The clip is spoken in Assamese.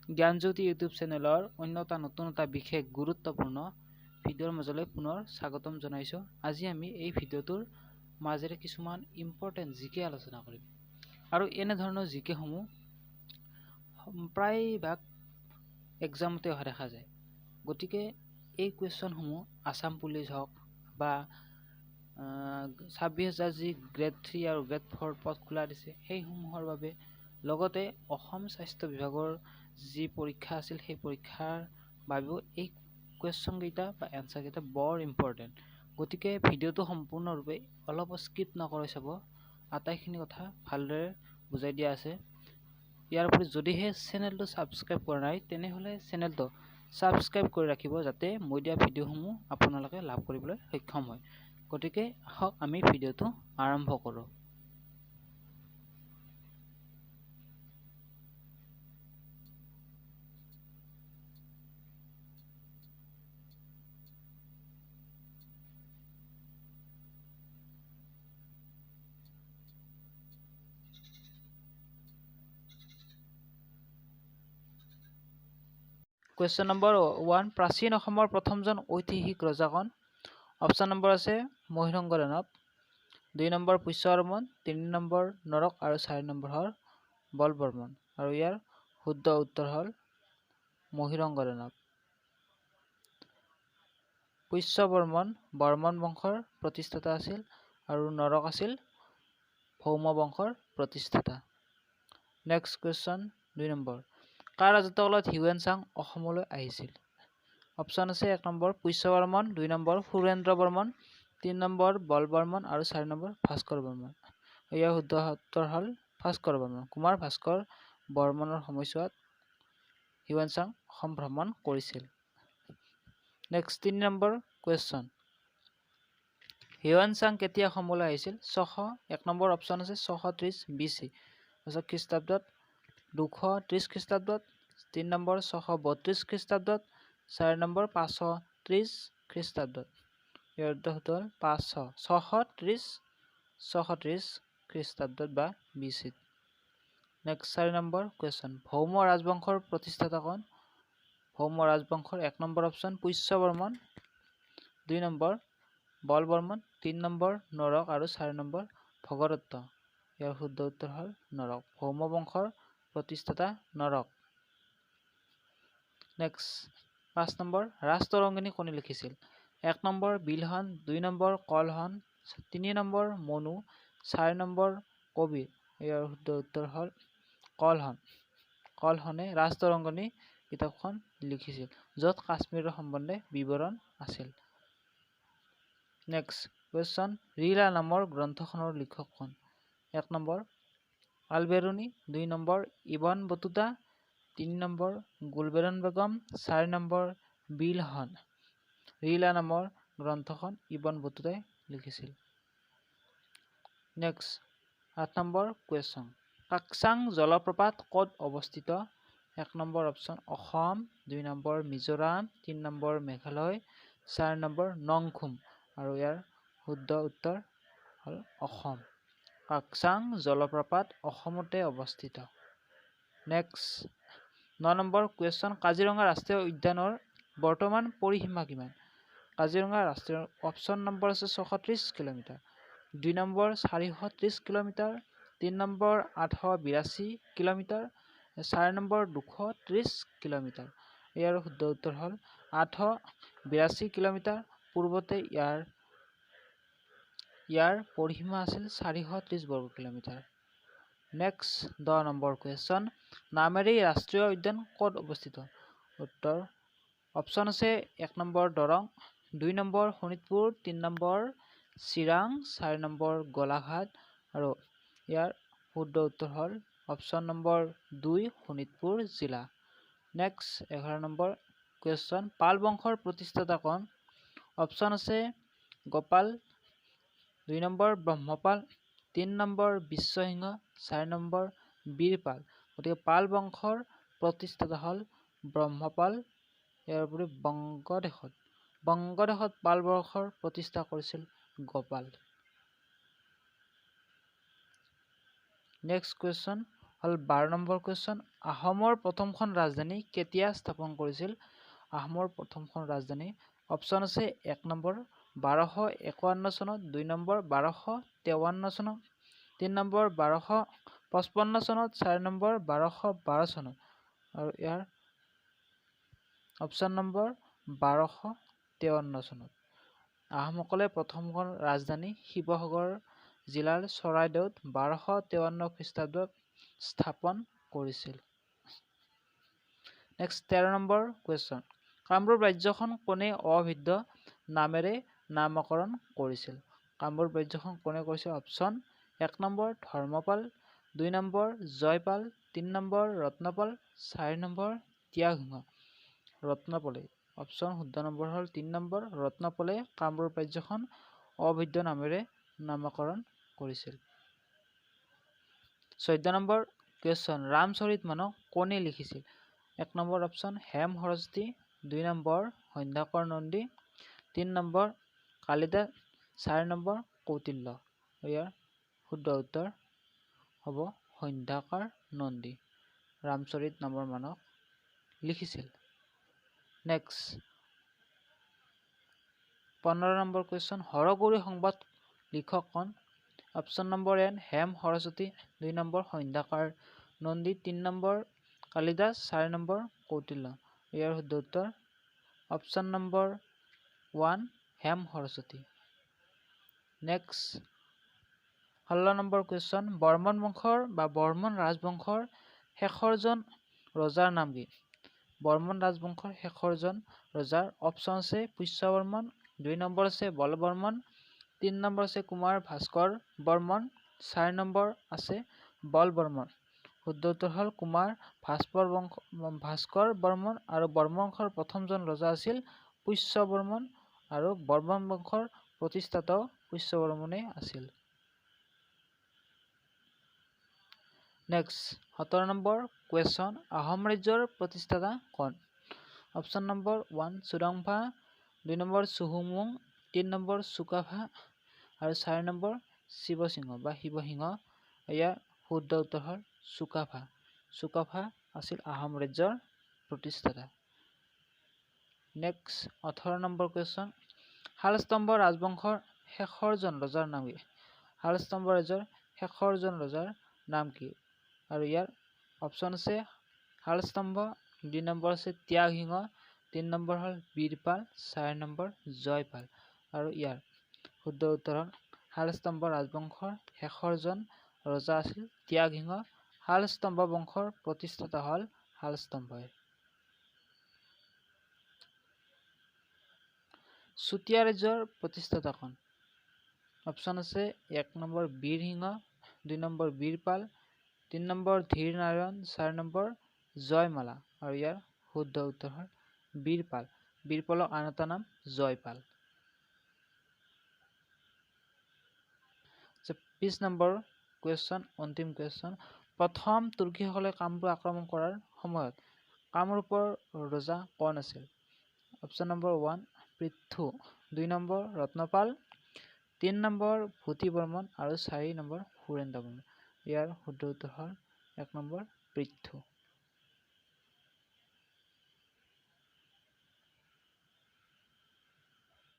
জ্ঞানজ্যোতি ইউটিউব চেনেলৰ অন্য এটা নতুন এটা বিশেষ গুৰুত্বপূৰ্ণ ভিডিঅ'ৰ মাজলৈ পুনৰ স্বাগতম জনাইছোঁ। আজি আমি এই ভিডিঅ'টোৰ মাজেৰে কিছুমান ইম্পৰ্টেণ্ট জিকে আলোচনা কৰিম আৰু এনেধৰণৰ জিকেসমূহ প্ৰায়ভাগ এক্সামতে অহা দেখা যায়। গতিকে এই কুৱেশ্যনসমূহ আছাম পুলিচ হওক বা 26,000 যি গ্ৰেড 3 আৰু গ্ৰেড 4 পদ খোলা দিছে সেইসমূহৰ বাবে, লগতে অসম স্বাস্থ্য বিভাগৰ যি পৰীক্ষা আছিল সেই পৰীক্ষাৰ বাবেও এই কুৱেশ্যনকেইটা বা এনচাৰকেইটা বৰ ইম্পৰ্টেণ্ট। গতিকে ভিডিঅ'টো সম্পূৰ্ণৰূপে অলপো স্কিপ নকৰি চাব, আটাইখিনি কথা ভালদৰে বুজাই দিয়া আছে। ইয়াৰ উপৰি যদিহে চেনেলটো ছাবস্ক্ৰাইব কৰা নাই তেনেহ'লে চেনেলটো ছাবস্ক্ৰাইব কৰি ৰাখিব, যাতে মই দিয়া ভিডিঅ'সমূহ আপোনালোকে লাভ কৰিবলৈ সক্ষম হয়। গতিকে আহক আমি ভিডিঅ'টো আৰম্ভ কৰোঁ। কুৱেশ্যন নম্বৰ 1, প্ৰাচীন অসমৰ প্ৰথমজন ঐতিহাসিক ৰজা কোন? অপশ্যন নম্বৰ আছে মহিৰংগ দানৱ, 2 নম্বৰ পুষ্যবৰ্মন, 3 নম্বৰ নৰক আৰু 4 নম্বৰ হ'ল বলবৰ্মন। আৰু ইয়াৰ শুদ্ধ উত্তৰ হ'ল মহিৰংগ দানৱ। পুষ্যবৰ্মন বৰ্মন বংশৰ প্ৰতিষ্ঠাতা আছিল আৰু নৰক আছিল ভৌম বংশৰ প্ৰতিষ্ঠাতা। নেক্সট কুৱেশ্যন 2 নম্বৰ, কাৰ ৰাজত্বকালত হিউৱেন চাং অসমলৈ আহিছিল? অপশ্যন আছে 1 number Pushyavarman, 2 number Surendra Varman, 3 number Balavarman আৰু 4 নম্বৰ ভাস্কৰ বৰ্মন। ইয়াৰ শুদ্ধ উত্তৰ হ'ল ভাস্কৰ বৰ্মন। কুমাৰ ভাস্কৰ বৰ্মনৰ সময়ছোৱাত হিউৱেন চাং অসম ভ্ৰমণ কৰিছিল। Next 3 number question, Hiuen Tsang কেতিয়া অসমলৈ আহিছিল? 601 নম্বৰ অপশ্যন আছে 630 বি চি, তাৰপিছত খ্ৰীষ্টাব্দত 230 খ্ৰীষ্টাব্দত, 3 নম্বৰ 632 খ্ৰীষ্টাব্দত, 4 নম্বৰ 530 খ্ৰীষ্টাব্দত। ইয়াৰ উত্তৰ হ'ল 630 খ্ৰীষ্টাব্দত বা বি চিত। নেক্সট 4 নম্বৰ কুৱেশ্যন, ভৌম ৰাজবংশৰ প্ৰতিষ্ঠাতা কোন? ভৌম ৰাজবংশৰ 1 number option Pushyavarman, 2 number Balavarman, 3 number Naraka আৰু 4 নম্বৰ ভগদত্ত। ইয়াৰ শুদ্ধ উত্তৰ হ'ল নৰক। ভৌম বংশৰ প্ৰতিষ্ঠাতা নৰক। নেক্সট 5 নম্বৰ, ৰাজতৰংগিনী কোনে লিখিছিল? 1 number Bilhana, 2 number Kalhana, 3 number Manu, 4 number Kabir. ইয়াৰ শুদ্ধ উত্তৰ হ'ল কলহন। কলহনে ৰাজতৰংগিনী কিতাপখন লিখিছিল, য'ত কাশ্মীৰৰ সম্বন্ধে বিৱৰণ আছিল। নেক্সট কুৱেশ্যন, ৰিলা নামৰ গ্ৰন্থখনৰ লিখক কোন? 1 number Alberuni, 2 number Ibn Battuta, 3 number Gulbadan Begum, 4 number Bilhana. ৰিলা নামৰ গ্ৰন্থখন ইবন বটুতাই লিখিছিল। নেক্সট 8 নম্বৰ কুৱেশ্যন, কাকচাং জলপ্ৰপাত ক'ত অৱস্থিত? 1 number option Assam, 2 number Mizoram, 3 number Meghalaya, 4 number Nongkhum. আৰু ইয়াৰ শুদ্ধ উত্তৰ হ'ল অসম। কাকচাং জলপ্ৰপাত অসমতে অৱস্থিত। নেক্সট 9 নম্বৰ কুৱেশ্যন, কাজিৰঙা ৰাষ্ট্ৰীয় উদ্যানৰ বৰ্তমান পৰিসীমা কিমান? কাজিৰঙা ৰাষ্ট্ৰীয় অপশ্যন নম্বৰ আছে 630 kilometre, 2 number 430 kilometre, 3 number 882 kilometre, 4 number 230 kilometre. ইয়াৰ শুদ্ধ উত্তৰ হ'ল 882 কিলোমিটাৰ। পূৰ্বতে ইয়াৰ পৰিসীমা আছিল 430 বৰ্গ kilometre. Next 10 number question, Nameri ৰাষ্ট্ৰীয় উদ্যান ক'ত অৱস্থিত? উত্তৰ অপশ্যন আছে 1 number Darrang, 2 number Sonitpur, 3 number Chirang, 4 number Golaghat. আৰু ইয়াৰ শুদ্ধ উত্তৰ হ'ল অপশ্যন নম্বৰ 2 শোণিতপুৰ জিলা। নেক্সট 11 নম্বৰ কুৱেশ্যন, পাল বংশৰ প্ৰতিষ্ঠাতা কোন? অপশ্যন আছে Gopal, 2 number Brahmapala, 3 number Biswa Singha, 4 number Birpal. গতিকে পাল বংশৰ প্ৰতিষ্ঠাতা হ'ল ব্ৰহ্মপাল। ইয়াৰ উপৰি বংগদেশত পাল বংশৰ প্ৰতিষ্ঠা কৰিছিল গোপাল। Next question, হ'ল 12 নম্বৰ কুৱেশ্যন, আহোমৰ প্ৰথমখন ৰাজধানী কেতিয়া স্থাপন কৰিছিল? আহোমৰ প্ৰথমখন ৰাজধানী অপশ্যন আছে 1 নম্বৰ 1251 চনত, 2 নম্বৰ 1253 চনত, 3 নম্বৰ 1255 চনত, 4 নম্বৰ 1212 চনত। আৰু ইয়াৰ অপশ্যন নম্বৰ 1253 চনত। আহোমসকলে প্ৰথমখন ৰাজধানী শিৱসাগৰ জিলাৰ চৰাইদেউত 1253 খ্ৰীষ্টাব্দত স্থাপন কৰিছিল। নেক্সট 13 নম্বৰ কুৱেশ্যন, কামৰূপ ৰাজ্যখন কোনে অভিদ্ধ নামেৰে নামকৰণ কৰিছিল? কামৰূপ ৰাজ্যখন কোনে কৰিছিল? Option 1 number Dharmapala, 2 number Jayapala, 3 number Ratnapala, 4 number Tyagasingha. ৰত্নপালে। অপশ্যন শুদ্ধ নম্বৰ হ'ল 3 নম্বৰ ৰত্নপালে কামৰূপ ৰাজ্যখন অভিদ্ধ নামেৰে নামকৰণ কৰিছিল। 14 নম্বৰ কুৱেশ্যন, ৰামচৰিত মানস কোনে লিখিছিল? 1 number option Hema Saraswati, 2 number Sandhyakar Nandi, 3 number Kalidas, 4 number Kautilya. ইয়াৰ শুদ্ধ উত্তৰ হ'ব সন্ধ্যাকৰ নন্দী ৰামচৰিত নামৰ মানস লিখিছিল। নেক্সট 15 নম্বৰ কুৱেশ্যন, হৰগৌৰী সংবাদ লিখক কোন? Option number N Hem Saraswati, 2 number Sandhyakar Nandi, 3 number Kalidas, 4 number Kautilya. ইয়াৰ শুদ্ধ উত্তৰ option number 1 Hem Saraswati. Next 16 number question, Barman বংশৰ বা বৰ্মন ৰাজবংশৰ শেষৰজন ৰজাৰ নাম কি? বৰ্মন ৰাজবংশৰ শেষৰজন ৰজাৰ অপশ্যন আছে পুষ্য বৰ্মন, 2 নম্বৰ আছে বলবৰ্মন, 3 নম্বৰ আছে কুমাৰ ভাস্কৰ বৰ্মন, 4 নম্বৰ আছে বল বৰ্মন। শুদ্ধ উত্তৰ হ'ল কুমাৰ ভাস্কৰ বৰ্মন। আৰু বৰ্মন বংশৰ প্ৰথমজন ৰজা আছিল পুষ্য বৰ্মন আৰু বৰ্মন বংশৰ প্ৰতিষ্ঠাতাও পুষ্য বৰ্মনেই আছিল। নেক্সট 17 নম্বৰ কুৱেশ্যন, আহোম ৰাজ্যৰ প্ৰতিষ্ঠাতা কোন? অপশ্যন নম্বৰ 1 চুডাংফা, 2 নম্বৰ চুহুংমুং, 3 নম্বৰ চুকাফা আৰু 4 নম্বৰ শিৱসিংহ বা শিৱসিংহ। ইয়াৰ শুদ্ধ উত্তৰ হ'ল চুকাফা। চুকাফা আছিল আহোম ৰাজ্যৰ প্ৰতিষ্ঠাতা। নেক্সট 18 নম্বৰ কুৱেশ্যন, শালস্তম্ভ ৰাজবংশৰ শেষৰজন ৰজাৰ নাম কি? শালস্তম্ভ ৰাজ্যৰ শেষৰজন ৰজাৰ নাম কি? আৰু ইয়াৰ অপশ্যন আছে শালস্তম্ভ, 2 নম্বৰ আছে ত্যাগসিংহ, 3 নম্বৰ হ'ল বীৰপাল, 4 নম্বৰ জয়পাল। আৰু ইয়াৰ শুদ্ধ উত্তৰ হ'ল শালস্তম্ভ ৰাজবংশৰ শেষৰজন ৰজা আছিল ত্যাগসিংহ। শালস্তম্ভ বংশৰ প্ৰতিষ্ঠাতা হ'ল শালস্তম্ভই। চুতীয়া ৰাজ্যৰ প্ৰতিষ্ঠাতা কোন? অপশ্যন আছে 1 number Birsingh, 2 number Birpal, 3 number ধীৰ নাৰায়ণ, 4 নম্বৰ জয়মালা। আৰু ইয়াৰ শুদ্ধ উত্তৰ হ'ল বীৰপাল। বীৰপালৰ আন এটা নাম জয়পাল। 20 নম্বৰ কুৱেশ্যন, অন্তিম কুৱেশ্যন, প্ৰথম তুৰ্কীসকলে কামৰূপ আক্ৰমণ কৰাৰ সময়ত কামৰূপৰ ৰজা কোন আছিল? Option number 1 Prithu, 2 number Ratnapala, 3 number Bhuti Varman আৰু 4 নম্বৰ সুৰেন্দ্ৰ বৰ্মন। ইয়াৰ শুদ্ধ উত্তৰ হ'ল 1 নম্বৰ পৃথু।